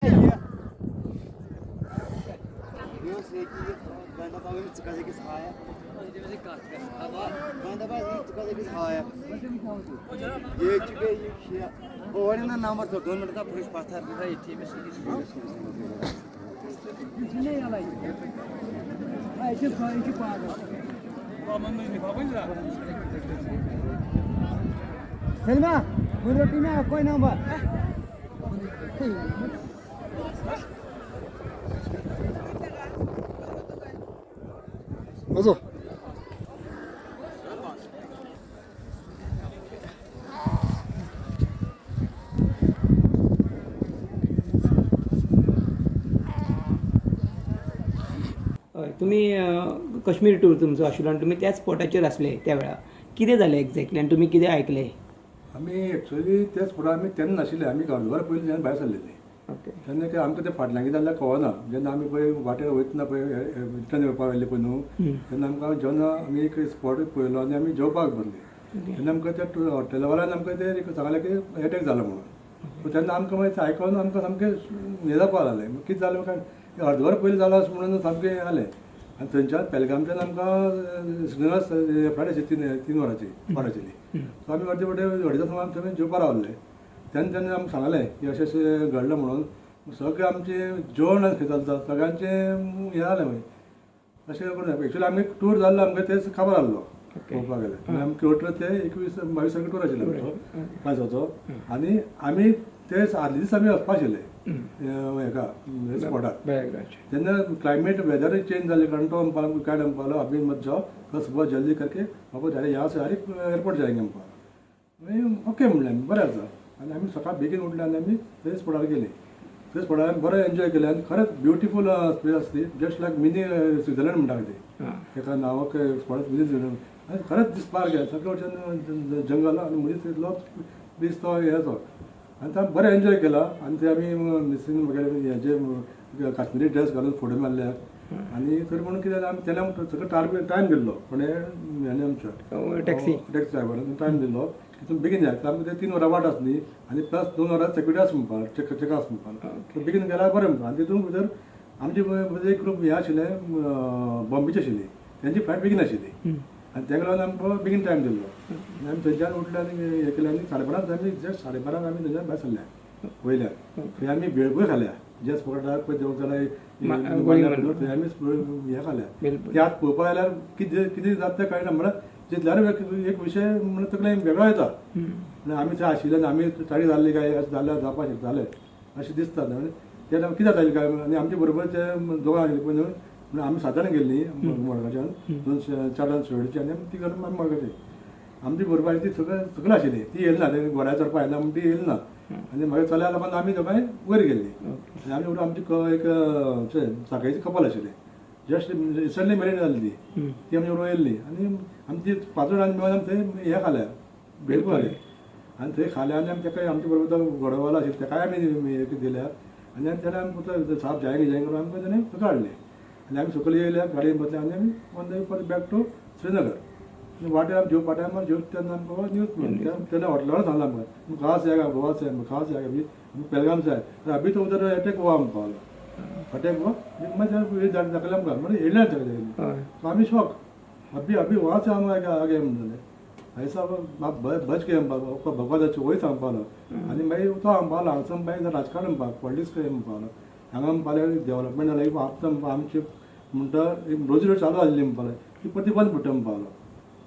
सलमा रोटी में कोई नंबर। 맞아. हय, तुमी कश्मीर टूर तुमचो आशिल्लो आनी तुमी त्याच स्पॉटाचेर आसले त्या वेळार कितें जालें एक्झॅक्टली आनी तुमी कितें आयकलें? आमी एक्चुअली त्या स्पॉटार आमी तेन्ना नाशिल्ले, आमी अर्दवर पयलीं जेन्ना भायर सरलेले ओके. तेन्ना काय आमकां तें फाटल्यान कितें जालें कळना. जेन्ना आमी पळय वाटेर वयतना पळय रिटर्न येवपाक आयले पळय न्हू, तेन्ना आमकां जेन्ना आमी एक स्पॉट पळयलो आनी आमी जेवपाक बसले तेन्ना आमकां त्या हॉटेलवाल्यान आमकां ते सांगलें की एटॅक जालो म्हणून. तेन्ना आमकां मागीर आयकोन आमकां सामकें हें जावपाक लागलें, कितें जालें काय अर्दवर पयलीं जालो अशें म्हणून सामकें हें जालें. आनी थंयच्यान पेलगामच्यान आमकां श्रीनगर फ्लायट आशिल्ली तीन वरांची वाट आशिल्ली. सो आमी अर्दे वटे अडेज सुमार आमी जेवपाक रावले. तेन्ना तेन्ना आमकां सांगलें की अशें अशें घडलें म्हणून. सगळें आमचें जेवण खंय चलता सगळ्यांचें हें जालें मागीर अशें करून. एक्चुअली आमी टूर जाल्लो आमकां तेच खबर आहलो पळोवपाक गेल्यार. आमी टोटल ते 21-22 तारखे टूर आशिल्लो आमचो पांचाचो. आनी आमी ते आदले दीस आमी वचपा आशिल्ले हेका स्पॉटार. तेन्ना क्लायमेट वेदर चेंज जालें कारण तो म्हणपाक काय म्हणपालो अभी मत जाओ, कल सुबह जल्दी करके वापस डायरेक्ट यहाँ से डायरेक्ट एअरपोर्ट जाएंगे म्हणपाक. मागीर ओके म्हणलें आमी, बरें आसा. आनी आमी सकाळ बेगीन उठले आनी आमी थंय स्पॉटार गेले. थंय स्पॉटार आमी बरें एन्जॉय केलें आनी खरेंच ब्युटिफूल स्पेस आसली, जस्ट लायक मिनी स्विट्झर्लंड म्हणटा ते तेका नांवाक स्पॉट मिनी स्विट्झर्लंड. आनी खरेंच दिसपाक गेलें सगळे वटेन जंगल आनी मदीं तितलो दीस तो हेचो. आनी ते बरें एन्जॉय केला. आनी ते आमी मिसीन वगैरे हेजे काश्मिरी ड्रेस घालून फोटो मारले. आनी तरी म्हणून कितें जालें, आमी तेन्ना सगळो टायम दिल्लो कोणें हेणें आमच्या टॅक्सी टॅक्सी ड्रायव्हरान टायम दिल्लो की तुमी बेगीन जाय. आमकां ते 3 वरां वाट आसली आनी प्लस 2 वरां सेक्युरिटी आसा म्हणपाक, चेक आसा म्हणपाक, बेगीन गेल्यार बरें म्हणपाक. आनी तितून भितर आमचे एक ग्रूप हें आशिल्लें बॉम्बेचे आशिल्ली, तेंची फ्लायट बेगीन आशिल्ली आनी तेका लागून आमकां बेगीन टायम दिल्लो. आनी आमी थंयच्यान उठले आनी हें केलें आनी 12:30 आमी जस्ट 12:30 आमी थंयच्यान भायर सरले वयल्यार. थंय आमी भेळपूर खाल्या, जे स्पॉटार पळय देंवक जाल्यार थंय आमी हें खाल्या. ते आतां पळोवपाक गेल्यार कितें कितें जाता तें कळना, म्हळ्यार जितल्यार एक विशय म्हणल्यार तकलेन वेगळो येता. म्हणल्यार आमी थंय आशिल्ले आनी आमी तारी जाल्ली काय अशें जालें जावपाक शकतालें अशें दिसता. ते टायमार कितें जातालें काय. आनी आमचे बरोबर ते दोगां आशिल्ली पळय न्हू, म्हणल्यार आमी 7 जाणां गेल्लीं मडगांवच्यान, 2 4 जाण शिरोडचे आनी आमी 3 जाणां आमी मडगांवचे. आमची बरोबर ती सगळें सगळें आशिल्ली, ती येयली ना, ते घोड्यार चडपाक येना म्हण ती येयली ना. आनी मागीर चल्या लोकांक आमी दोगांय वयर गेल्ली. आनी आमी आमची एक साखळेची कपल आशिल्लें, जस्ट रिसंटली मॅरीड जाल्ली ती, ती आमच्या बरोबर येयल्ली. आनी आमची 5 जाणां मेळून आमी थंय हें खाल्या, भेळपूर खाली. आनी थंय खाल्या आनी आमी तेका आमच्या बरोबर तो घोडोवालो आशिल्लो तेकाय आमी एक दिल्या. आनी आमी तेणें आमकां साप जायंगे जायंगे करून आमकां तेणें सकयल हाडलें. आनी आमी सकयल येयल्या गाडयेन बसले आनी आमी ऑन the परत बॅक टू श्रीनगर. आनी वाटेर आमी जेवपा टायमार जेवता तेन्ना आमकां न्यूज मेळ्ळी. तेन्ना हॉटेलार सांगलां आमकां, कहाँ से आएगा, गोवा से, कहाँ से आएगा, अभी पहलगाम से आए, अभी तो उधर अटॅक हुआ म्हणपाक, अटॅक हुआ. मागीर दाखयलें आमकां, म्हणजे येयलें ताका. सो आमी शॉक, अभी अभी वहाँ से हम आगे म्हणटाले, ऐसा बच गए म्हणपाक, भगवान वय सांगपाक लागलो. आनी मागीर तो म्हणपाक लागलो हांगसर मागीर राजकारण म्हणपाक, पॉलिटिक्स म्हणपाक लागलो. हांगा म्हणपाक लागले डेव्हलपमेंट जालें, आतां आमचे म्हणटा एक रोजी रोटी चालू आसली म्हणपाक लागले, ती परती बंद पडटा म्हणपाक लागलो.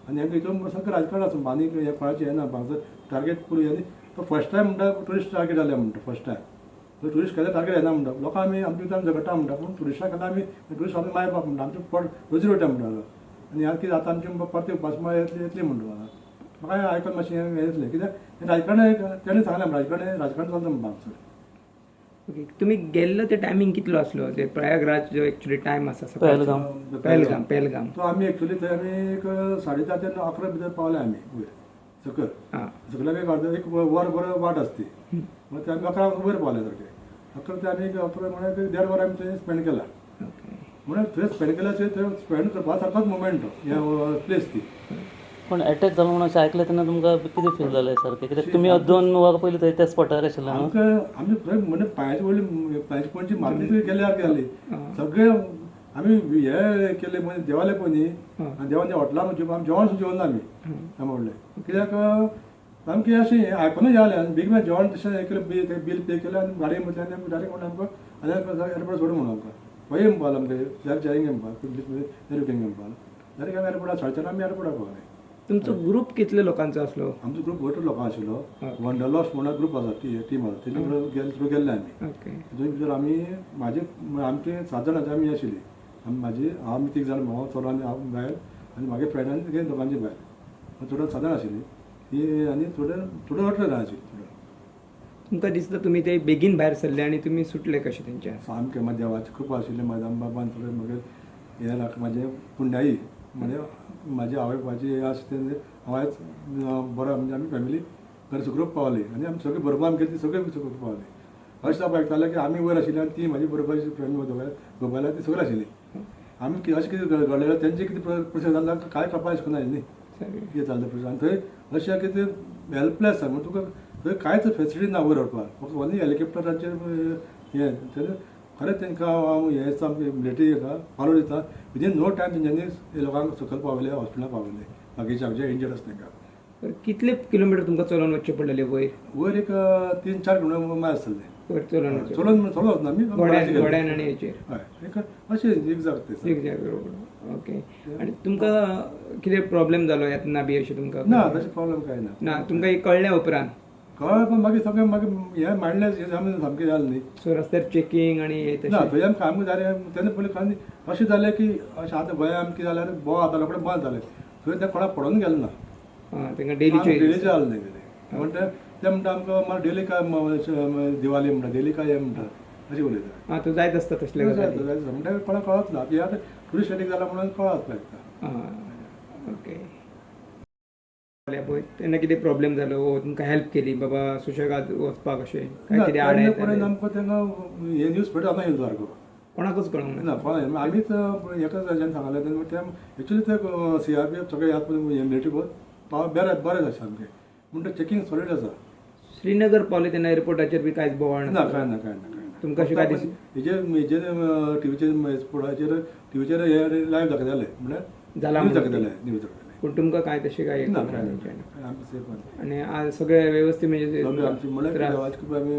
आनी हांगा हितून सगळें राजकारण आसा, आनी हें कोणाचें हें ना, हांगसर टार्गेट पुरो. आनी तो फर्स्ट टायम म्हणटा ट्युरिस्ट टार्गेट जालें म्हणटा, फर्स्ट टायम तो ट्युरिस्ट केन्ना टार्गेट येना म्हणटा. लोकां आमी आमच्या भितर झगडटा म्हणटा, पूण ट्युरिस्टां केन्ना आमी ट्युरिस्ट आमी माय बाप म्हणटा, आमचें पोट रोजी रोटी म्हणटालो. आनी आतां कितें आतां आमचें परते उपासमार येतली येतली म्हणटा. म्हाका आयकून मातशें हें जातलें कित्याक राजकारण तेणें सांगलें, राजकारण राजकारण चलता म्हणटा हांगसर. ओके, तुमी गेल्लो ते टायमींग कितलो आसलो ते प्रयागराज जो एक्चुअली टायम आसा पहलगाम. पहलगाम पहलगाम तो आमी एक्चुअली थंय आमी एक 4:30 ते 11 भितर पावले आमी वयर सकयल. सकयल आमी अर्द एक वर बरो वाट आसती, मागीर ते आमी 11 वयर पावले सारके. 11 ते आमी 11 म्हळ्यार 1.5 वर आमी थंय स्पेंड केला. म्हणल्यार थंय स्पेंड केल्याचे थंय स्पेंड करपा सारकोच मुमेंट तो, हें प्लेस ती. पूण अटॅक जालो म्हणून अशें आयकलें तेन्ना तुमकां कितें फील जालें सारकें? कित्याक तुमी 2 वरां पयलीं थंय त्या स्पॉटार आशिल्ले न्हू? आमकां आमचे थंय म्हणजे पांयाची वयली पांयाची कोणची मारली गेल्या सारकी जाली. सगळे आमी हे केले म्हणजे देवाले पळय न्ही, आनी देवान हॉटेलान आमी जेवण सुद्दां जेवण ना आमी म्हणलें कित्याक सामकें अशें आयकूनच जालें आनी बेगीन जेवण तशें हें केलें, बील पे केलें आनी गाडये म्हटलें आनी आमी डायरेक्ट म्हणलें आमकां आनी एअरपोर्ट सोडून म्हणून आमकां वय म्हणपाक आमकां डायरेक्ट जायंगे म्हणपाक रुकेंगे म्हणपाक डायरेक्ट आमी एअरपोर्टार 4:30 आमी एअरपोर्टार पावले. तुमचो ग्रूप कितले लोकांचो आसलो? आमचो ग्रूप भरपूर लोकां आशिल्लो. वंडरलॉस्ट म्हणून ग्रूप आसा, ती टीम आसा, तेजे बरोबर थ्रू गेल्ले आमी. ओके. तितून भितर आमी म्हाजे आमचे 7 जाणांचे आमी आशिल्ली. आमी म्हाजी हांव आमी 3 जाण, भाव चलो आनी हांव बायल आनी म्हागे फ्रेंड आनी तेगे दोगांची बायल, थोडो 7 जाण आशिल्ली ती आनी थोडे थोडे 18 जाण आशिल्ली थोडे. तुमकां दिसता तुमी ते बेगीन भायर सरले आनी तुमी सुटले कशे तेंच्या? सामकें म्हाज्या देवाची कृपा आशिल्ली. म्हाज्या बाबान थोडे म्हगे हे राख म्हाजे पुण्याई म्हणजे म्हाजी आवय बापायची हे आसा तें हांव आयज बरो म्हणजे आमी फॅमिली घरा सुखरूप पावली आनी आमी सगळीं बरोबर आमी गेली, सगळीं सुखरूप पावली. अशें जावपाक आयकतालें की आमी वयर आशिल्ली आनी ती म्हाजी बरोबर फ्रेंड दोगांय ती सगळीं आशिल्ली. आमी अशें कितें घडलें जाल्यार तेंचे कितें प्रोसेस जाता कांय कळपाक शकना न्ही कितें चलता प्रोसेस. आनी थंय अशें कितें हेल्पलेस आसा म्हणजे तुका थंय कांयच फेसिलिटी ना वयर व्हरपाक, फक्त ओन्ली हेलिकॉप्टराचेर हें. खरेंच तांकां हांव हें सामकें मिलिटरी हाका फॉलो दिता. विदीन नो टायम तेंच्यांनी लोकांक सकयल पावयले, हॉस्पिटलान पावयले, बाकीचे जे इंजर्ड आसा तांकां. कितले किलोमिटर तुमकां चलोवन वचचें पडलेलें वयर? वयर एक 3-4 किलोमिटर मायल आसतलें. वयर चलोवन वचचें? चलोवन चलोवन वचना आमी, घोड्यान आनी हेचेर? हय, एक अशें झिगझॅग तें. Zigzag road. ओके. आनी तुमकां कितें प्रॉब्लेम जालो येतना बी अशें तुमकां? ना, तशें प्रॉब्लेम कांय ना. ना, तुमकां एक कळ्ळें उपरांत? कळ्ळें पण मागीर सगळें मागीर हें मांडलें सामकें जालें न्ही. सो रस्त्यार चॅकिंग आनी हें ना, तशें थंय आमकां आमकां जालें तेन्ना पयलीं कारण अशें जालें की अशें आतां गोंया आमकां कितें जाल्यार बोवाळ जातालो, रोखडें बंद जालें. थंय तें कोणाक पडोन गेलें ना. तांकां डेलीचें डेलीचें जालें तेंगेलें. म्हणटा ते म्हणटा आमकां मागीर डेली काय दिवाली म्हणटा, डेली काय हें म्हणटा अशें उलयता. आं, तो जायत आसता तसले गजाली. म्हणटा कोणाक कळत ना. आतां आतां टुरिस्ट एटीक जाला म्हणून कळत लागता. आं, ओके. पळय तेन्ना कितें प्रॉब्लेम जालो वो तुमकां हेल्प केली बाबा सुशेगाद वचपाक अशें काय कितें आड तेन्ना पर्यंत आमकां तेन्ना हे न्यूज पेपर आतां येयलो सारको कोणाकूच कळोंक ना, कोणा आमीच एकाच जाणान सांगलें तेन्ना ते एक्चुली ते CRPF सगळे ह्या मिलिटरी पाव बरें बरें आसा सामकें, म्हणटा चॅकिंग सॉलीड आसा. श्रीनगर पावले तेन्ना एअरपोर्टाचेर बी कांयच बोवाळ ना, कांय ना, कांय ना, कांय ना. तुमकां अशें काय दिसलें? हेजेर हेजेर टिवीचेर स्पोर्टाचेर टिवीचेर हे लायव्ह दाखयताले, म्हणल्यार न्यूज दाखयताले, न्यूज दाखयताले. पूण तुमकां कांय तशें काय ना, कांय ना, आमकां सेफ आसलें. आनी आज सगळें व्यवस्थीत म्हणजे आमची म्हणल्यार देवाची कृपा आमी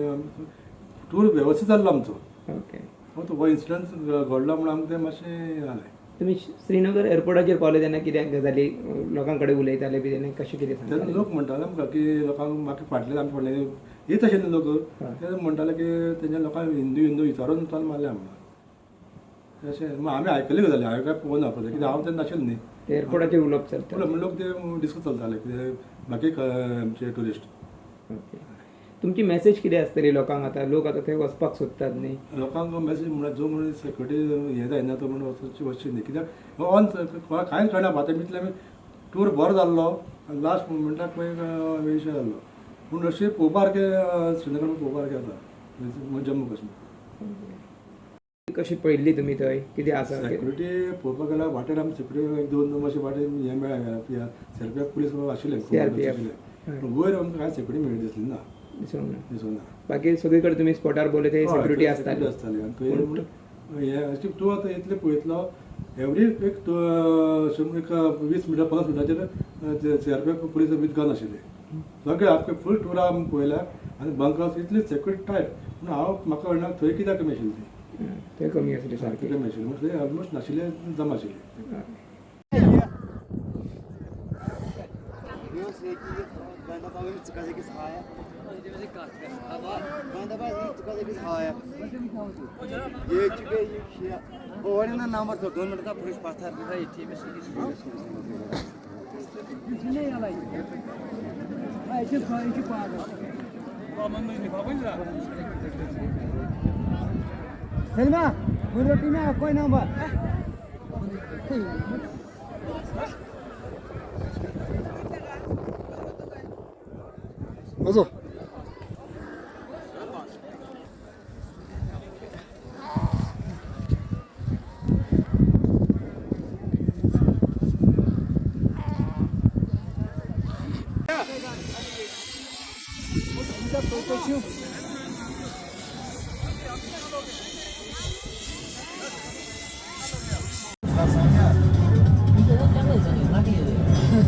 टूर व्यवस्थीत जाल्लो आमचो. ओके. फक्त हो इन्सिडंट घडलो म्हणून आमकां तें मातशें जालें. तुमी श्रीनगर एअरपोर्टाचेर पावले तेन्ना कितें गजाली लोकां कडेन उलयताले बी तेन्ना कशें कितें तेन्ना सांगताले? लोक म्हणटाले आमकां की लोकांक म्हाका फाटल्यान आमचे फाटल्यान येत आशिल्ले लोक, ते म्हणटाले की तेंच्या लोकांक हिंदू हिंदू विचारून चाल मारल्या म्हणून अशें. मागीर आमी आयकल्ली गजाली, हांवें काय पळोवना पळय कित्याक हांव तेन्ना नाशिल्लें न्ही. एअरपोर्टाचेर उलोवप चलता म्हणून लोक ते डिस्कस चलताले कितें बाकी आमचे ट्युरिस्ट. ओके. तुमची मॅसेज कितें आसतली लोकांक? आतां लोक आतां थंय वचपाक सोदतात न्ही, लोकांक मॅसेज म्हणल्यार जो म्हणून सेक्युरिटी हें जायना तो म्हणून वचची वचची न्ही, कित्याक ऑन कोणाक कांयच कळना. आतां इतले आमी टूर बरो जाल्लो आनी लास्ट मुमेंटाक मागीर विशय जाल्लो. पूण अशें पळोवपा सारकें श्रीनगर पळोवपा सारकें आसा जम्मू काश्मीर. कशी पळयल्ली तुमी थंय कितें आसा? सेक्युरिटी पळोवपाक गेल्यार वाटेर आमी सेक्युरिटी एक दोन अशे वाटेर हें मेळ्ळें, CRPF police आशिल्ले, पूण वयर आमकां कांय सेक्युरिटी मेळ्ळी दिसली ना, दिसूंक ना, दिसूंक ना. बाकी सगळी कडेन तुमी स्पॉटार बोले ते सेक्युरिटी आसताली, आसताली. आनी थंय हें अशें तूं आतां इतलें पळयतलो एवरी एक एक 20 मिनटां 50 मिनटाचेर CRPF police with gun आशिल्ले सगळे आमकां फूल टुरा आमी पळयल्या. आनी बंकर्स इतली सेक्युरिटी टायट, पूण हांव म्हाका कळना थंय कित्याक कमी आशिल्ली ती, थंय कमी आसली सारकी, कमी आशिल्ली म्हणून थंय ऑलमोस्ट नाशिल्ले जमा आशिल्ले. Selma, bu roti ना कोई नंबर. असो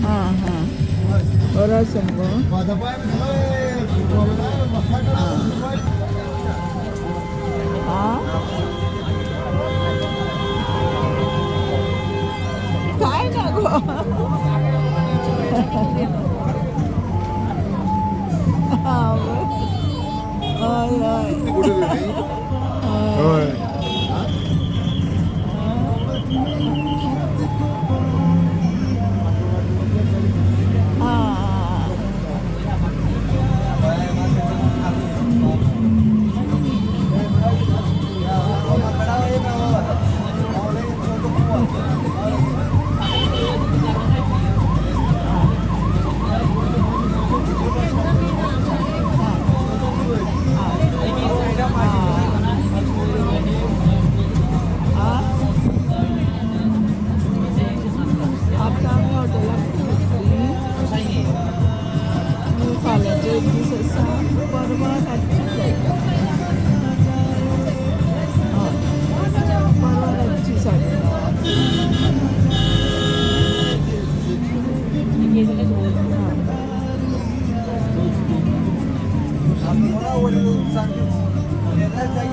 हां हां, बरो आसा मुगो. आं, काय ना गो. हां, हय हय. हां. आतां आमी हॉटेलाक पावतलीं आनी फाल्यांचो एक दीस आसा, परवां रातची फ्लायट. हय, परवां रातची 9:30.